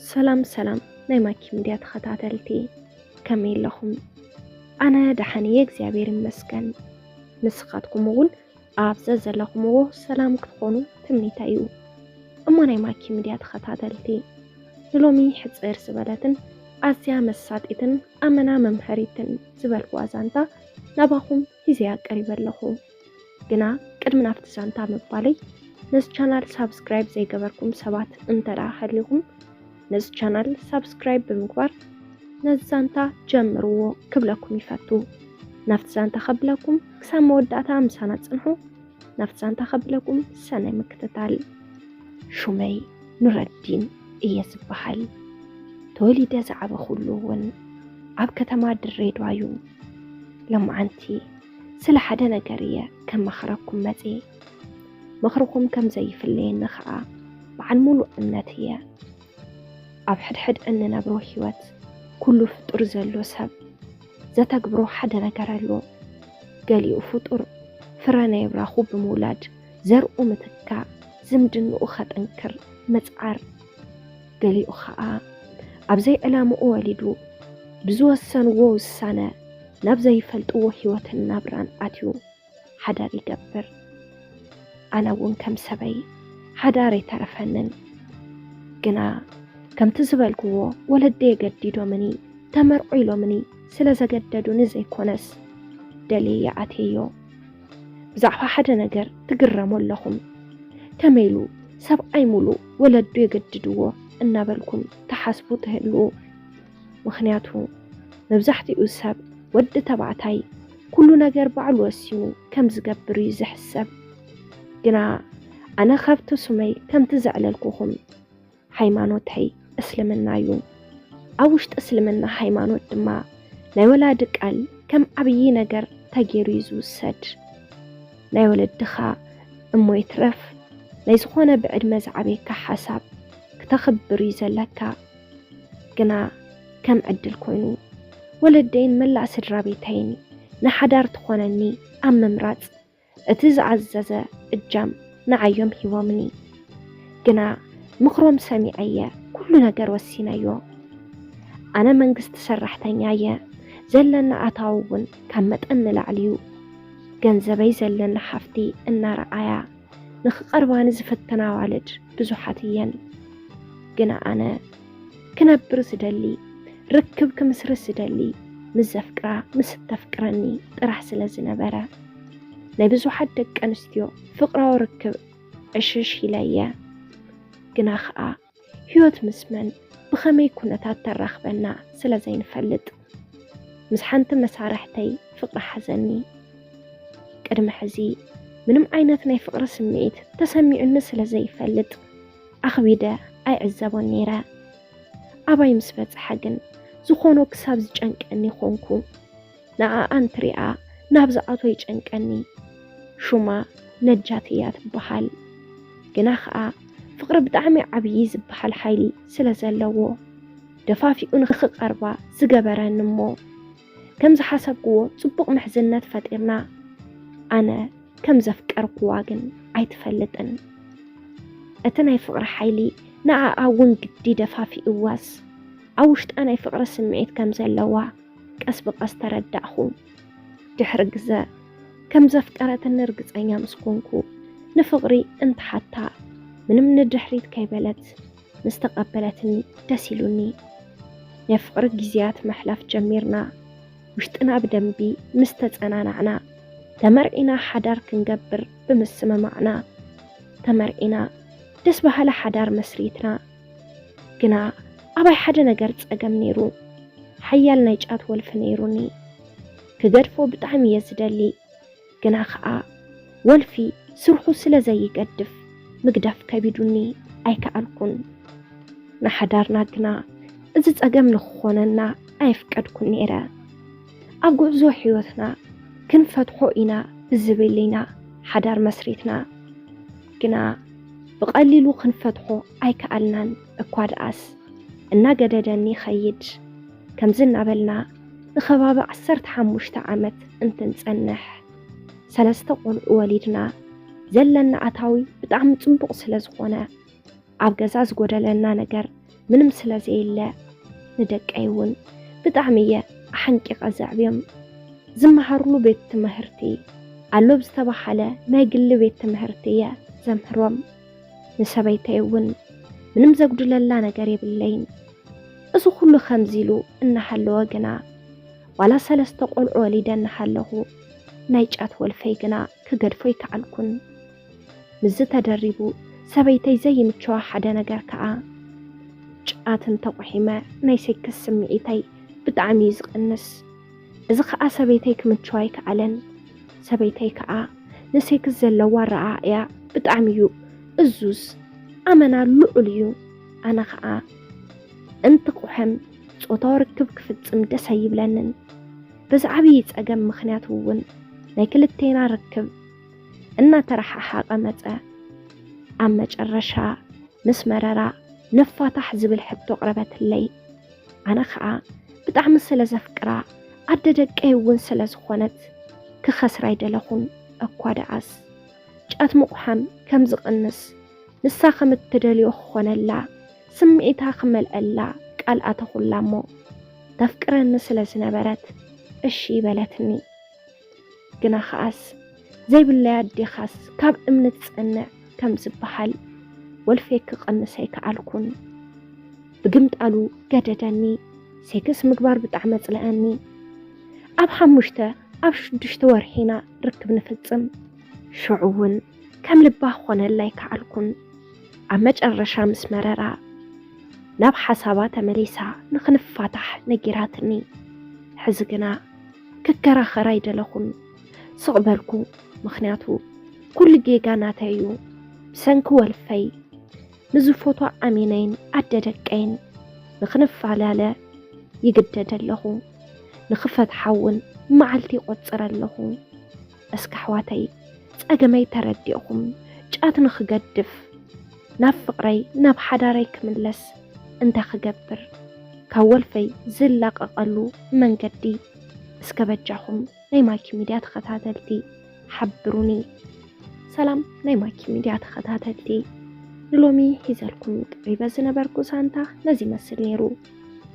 ሰላም ሰላም ናይ ማኪ ሚድያ ተኸታተልቲ፣ ከመይ ኣለኹም? ኣነ ደሓን እየ እግዚኣብሔር ይመስገን። ንስኻትኩም እውን ኣብ ዘዘለኹምዎ ሰላም ክትኾኑ ትምኒተይ እዩ። እሞ ናይ ማኪ ሚድያ ተኸታተልቲ፣ ንሎሚ ሕፅር ዝበለትን ኣዝያ መሳጢትን ኣመና መምሀሪትን ዝበልኩዋ ዛንታ ናባኹም ሂዘያ ቀሪበ ኣለኹ። ግና ቅድሚ ናብቲ ዛንታ ምባለይ፣ ነዚ ቻናል ሳብስክራይብ ዘይገበርኩም ሰባት እንተ ደኣ ሃሊኹም፣ ነዚ ቻናል ሳብስክራይብ ብምግባር ነዚ ዛንታ ጀምርዎ ክብለኩም ይፈቱ። ናብቲ ዛንታ ከብለኩም ክሳብ መወዳእታ ምሳና ጽንሑ። ናብቲ ዛንታ ከብለኩም ሰናይ ምክትታል። ሹመይ ኑረዲን እየ ዝበሃል። ተወሊደ ዝዓበኹሉ እውን ኣብ ከተማ ድሬዳዋ እዩ። ሎማዓንቲ ስለ ሓደ ነገር እየ ከማኽረኩም መጽየ። ምኽርኹም ከም ዘይፍለየኒ ኸኣ በዓል ሙሉእ እምነት እየ። ኣብ ሕድሕድ እንነብሮ ህይወት ኩሉ ፍጡር ዘሎ ሰብ ዘተግብሮ ሓደ ነገር ኣሎ። ገሊኡ ፍጡር ፍረ ናይ ብራኹ ብምውላድ ዘርኡ ምትካእ፣ ዝምድንኡ ኸጥንክር ምጽዓር። ገሊኡ ኸኣ ኣብ ዘይዕላምኡ ወሊዱ ብዝወሰንዎ ውሳነ ናብ ዘይፈልጥዎ ህይወትን ናብራን ኣትዩ ሓዳር ይገብር። ኣነ እውን ከም ሰበይ ሓዳር ኣይተረፈንን። ግና ከምቲ ዝበልክዎ ወለደይ ገዲዶምኒ፣ ተመርዖ ኢሎምኒ ስለ ዘገደዱኒ ዘይኮነስ ደልየ ኣትየዮ። ብዛዕባ ሓደ ነገር ትግረሙ ኣለኹም። ከመይ ኢሉ ሰብኣይ ሙሉእ ወለዱ የገድድዎ እናበልኩም ትሓስቡ ትህልዉ። ምኽንያቱ መብዛሕትኡ ሰብ ወዲ ተባዕታይ ኩሉ ነገር ባዕሉ ወሲኑ ከም ዝገብር እዩ ዝሕሰብ። ግና ኣነ ካብቲ ሱመይ ከምቲ ዘዕለልኩኹም ሃይማኖተይ እስልምና እዩ። ኣብ ውሽጢ እስልምና ሃይማኖት ድማ ናይ ወላዲ ቃል ከም ዓብዪ ነገር ተገይሩ እዩ ዝውሰድ። ናይ ወለድኻ እሞ ይትረፍ ናይ ዝኾነ ብዕድመ ዝዓበየካ ሓሳብ ክተኽብር እዩ ዘለካ። ግና ከም ዕድል ኮይኑ ወለደይን መላእ ስድራ ቤተይን ንሓዳር ትኾነኒ ኣብ ምምራጽ እቲ ዝኣዘዘ እጃም ንዓዮም ሂቦምኒ። ግና ምኽሮም ሰሚዐየ ኩሉ ነገር ወሲነዮ። ኣነ መንግስቲ ሰራሕተኛ እየ፣ ዘለና ኣታዊ እውን ካብ መጠን ንላዕሊ እዩ። ገንዘበይ ዘለና ሃፍቲ እናረኣያ ንኽቐርባኒ ዝፍትና ኣዋልድ ብዙሓት እየን። ግና ኣነ ክነብር ዝደሊ፣ ርክብ ክምስርት ዝደሊ፣ ምስ ዘፍቅራ ምስ እተፍቅረኒ ጥራሕ ስለ ዝነበረ፣ ናይ ብዙሓት ደቂ ኣንስትዮ ፍቕራዊ ርክብ ዕሽሽ ኢለየ። ግና ኸኣ ህይወት ምስ መን ብኸመይ ኩነታት ተራኽበና ስለ ዘይንፈልጥ፣ ምስ ሓንቲ መሳርሕተይ ፍቕሪ ሓዘኒ። ቅድሚ ሕዚ ምንም ዓይነት ናይ ፍቕሪ ስምዒት ተሰሚዑኒ ስለ ዘይፈልጥ፣ ኣኽቢደ ኣይዕዘቦን ነይረ። ኣባይ ምስ በጽሐ ግን ዝኾኖ ክሳብ ዝጨንቀኒ ኾንኩ። ንዓኣ እንትሪኣ ናብ ዝኣቶ ይጨንቀኒ። ሹማ ነጃት እያ ትበሃል። ግና ኸኣ ፍቕሪ ብጣዕሚ ዓብዪ ዝበሃል ሓይሊ ስለ ዘለዎ፣ ደፋፊኡ ንኽቐርባ ዝገበረኒ እሞ፣ ከም ዝሓሰብክዎ ጽቡቕ ምሕዝነት ፈጢርና፣ ኣነ ከም ዘፍቀርክዋ ግን ኣይትፈልጥን። እቲ ናይ ፍቕሪ ሓይሊ ንዓኣ እውን ግዲ ደፋፊእዋስ፣ ኣብ ውሽጣ ናይ ፍቕሪ ስምዒት ከም ዘለዋ ቀስ ብቐስ ተረዳእኹ። ድሕሪ ግዘ ከም ዘፍቀረትኒ ርግጸኛ ምስ ኮንኩ፣ ንፍቕሪ እንትሓታ ምንም ንድሕሪት ከይበለት ምስ ተቐበለትኒ ደስ ኢሉኒ። ናይ ፍቕሪ ግዜያት ምሕላፍ ጀሚርና። ውሽጥና ብደንቢ ምስ ተጸናናዕና፣ ተመርዒና ሓዳር ክንገብር ብምስምማዕና፣ ተመርዒና ደስ በሃሊ ሓዳር መስሪትና። ግና ኣባይ ሓደ ነገር ጸገም ነይሩ። ሓያል ናይ ጫት ወልፊ ነይሩኒ። ክገድፎ ብጣዕሚ እየ ዝደሊ። ግና ኸኣ ወልፊ ስርሑ ስለ ዘይገድፍ ምግዳፍ ከቢዱኒ ኣይከኣልኩን። ንሓዳርና ግና እዚ ጸገም ንኽኾነና ኣየፍቀድኩን ነይረ። ኣብ ጉዕዞ ሕይወትና ክንፈትሖ ኢና ብዝብል ኢና ሓዳር መስሪትና። ግና ብቐሊሉ ክንፈትሖ ኣይከኣልናን። እኳ ደኣስ እናገደደኒ ይኸይድ። ከምዚ እናበልና ንኸባቢ ዓሰርተ ሓሙሽተ ዓመት እንትንጸንሕ፣ ሰለስተ ቆልዑ ወሊድና። ዘለና ኣታዊ ብጣዕሚ ጽቡቕ ስለ ዝኾነ፣ ኣብ ገዛ ዝጎደለና ነገር ምንም ስለ ዘየለ፣ ንደቀይ እውን ብጣዕሚ እየ ኣሓንቂቐ ዘዕብዮም። ዝመሃርሉ ቤት ትምህርቲ ኣሎ ብዝተባሃለ ናይ ግሊ ቤት ትምህርቲ እየ ዘምህሮም። ንሰበይተይ እውን ምንም ዘጉድለላ ነገር የብለይን። እዚ ኩሉ ከምዚ ኢሉ እናሃለወ ግና፣ ዋላ ሰለስተ ቆልዑ ወሊደ እናሃለኹ፣ ናይ ጫት ወልፈይ ግና ክገድፎ ኣይከኣልኩን። ምስዚ ተደሪቡ፣ ሰበይተይ ዘይምቸዋ ሓደ ነገር ከኣ፣ ጫት እንተቑሒመ ናይ ሴክስ ስምዒተይ ብጣዕሚ እዩ ዝቕንስ። እዚ ከኣ ሰበይተይ ክምችዋ ኣይከኣለን። ሰበይተይ ከኣ ንሴክስ ዘለዋ ኣረኣእያ ብጣዕሚ እዩ እዙዝ፣ ኣመና ልዑል እዩ። ኣነ ከኣ እንትቑሐም ጾታዊ ርክብ ክፍጽም ደስ ኣይብለንን። በዚ ዓብዪ ጸገም ምኽንያት እውን ናይ ክልቴና ርክብ እናተረሓሓቐ መጸ። ኣብ መጨረሻ ምስ መረራ ንፋታሕ ዝብል ሕቶ ኣቕረበትለይ። ኣነ ኸኣ ብጣዕሚ ስለ ዘፍቅራ፣ ኣደ ደቀይ እውን ስለ ዝኾነት፣ ክኸስራ ኣይደለኹን። እኳ ደኣስ ጫት ምቑሓም ከም ዝቕንስ፣ ንሳ ከም እትደልዮ ክኾነላ፣ ስምዒታ ክመልአላ ቃል ኣተኹላ እሞ፣ ተፍቅረኒ ስለ ዝነበረት እሺ በለትኒ። ግና ኸኣስ ዘይብለይ ኣዴኻስ ካብ እምኒ ትጸንዕ ከም ዝበሃል፣ ወልፌ ክቕንስ ኣይከኣልኩን። ብግምጣሉ ገደደኒ። ሴክስ ምግባር ብጣዕሚ ኣጽልኣኒ። ኣብ ሓሙሽተ ኣብ ሽዱሽተ ወርሒ ኢና ርክብ ንፍጽም። ሽዑ እውን ከም ልባ ክኾነላ ኣይከኣልኩን። ኣብ መጨረሻ ምስ መረራ ናብ ሓሳባ ተመሊሳ ንኽንፋታሕ ነጊራትኒ። ሕዚ ግና ክከራኸር ኣይደለኹን። ስቕ በልኩ፣ ምኽንያቱ ኩሉ ጌጋ ናተይ እዩ። ብሰንኪ ወልፈይ ንዝፈትዋ ኣሚነይን ኣደ ደቀይን ንኽንፈላለ ይግደድ ኣለኹ። ንኽፈትሓ እውን መዓልቲ ይቖጽር ኣለኹ። እስኪ ኣሕዋተይ፣ ጸገመይ ተረዲእኹም፣ ጫት ንኽገድፍ፣ ናብ ፍቕረይ፣ ናብ ሓዳረይ ክምለስ እንታይ ክገብር? ካብ ወልፈይ ዝላቐቐሉ መንገዲ እስከ በጃኹም ናይ ማኪ ሚድያ ተኸታተልቲ ሓብሩኒ። ሰላም ናይ ማኪ ሚድያ ተኸታተልቲ፣ ንሎሚ ሒዘልኩም ቀሪበ ዝነበርኩ ዛንታ ነዚ ይመስል ነይሩ።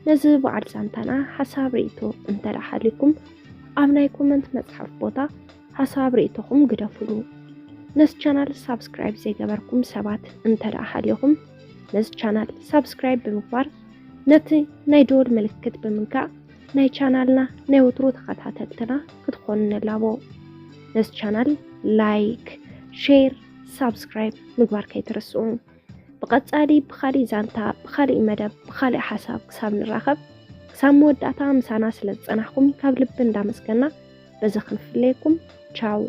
ነዚ በዓል ዛንታና ሓሳብ ርእይቶ እንተ ደኣ ሃልዩኩም፣ ኣብ ናይ ኮመንት መጽሓፍ ቦታ ሓሳብ ርእይቶኹም ግደፉሉ። ነዚ ቻናል ሳብስክራይብ ዘይገበርኩም ሰባት እንተ ደኣ ሃልዩኹም፣ ነዚ ቻናል ሳብስክራይብ ብምግባር፣ ነቲ ናይ ደወል ምልክት ብምንካእ፣ ናይ ቻናልና ናይ ወትሩ ተኸታተልትና ክትኾኑ ንላቦ። ነዚ ቻናል ላይክ፣ ሼር፣ ሳብስክራይብ ምግባር ከይትርስኡ። ብቐጻሊ ብኻሊእ ዛንታ፣ ብኻሊእ መደብ፣ ብኻሊእ ሓሳብ ክሳብ ንራኸብ፣ ክሳብ መወዳእታ ምሳና ስለ ዝጸናሕኩም ካብ ልቢ እንዳመስገና፣ በዚ ክንፍለየኩም። ቻው።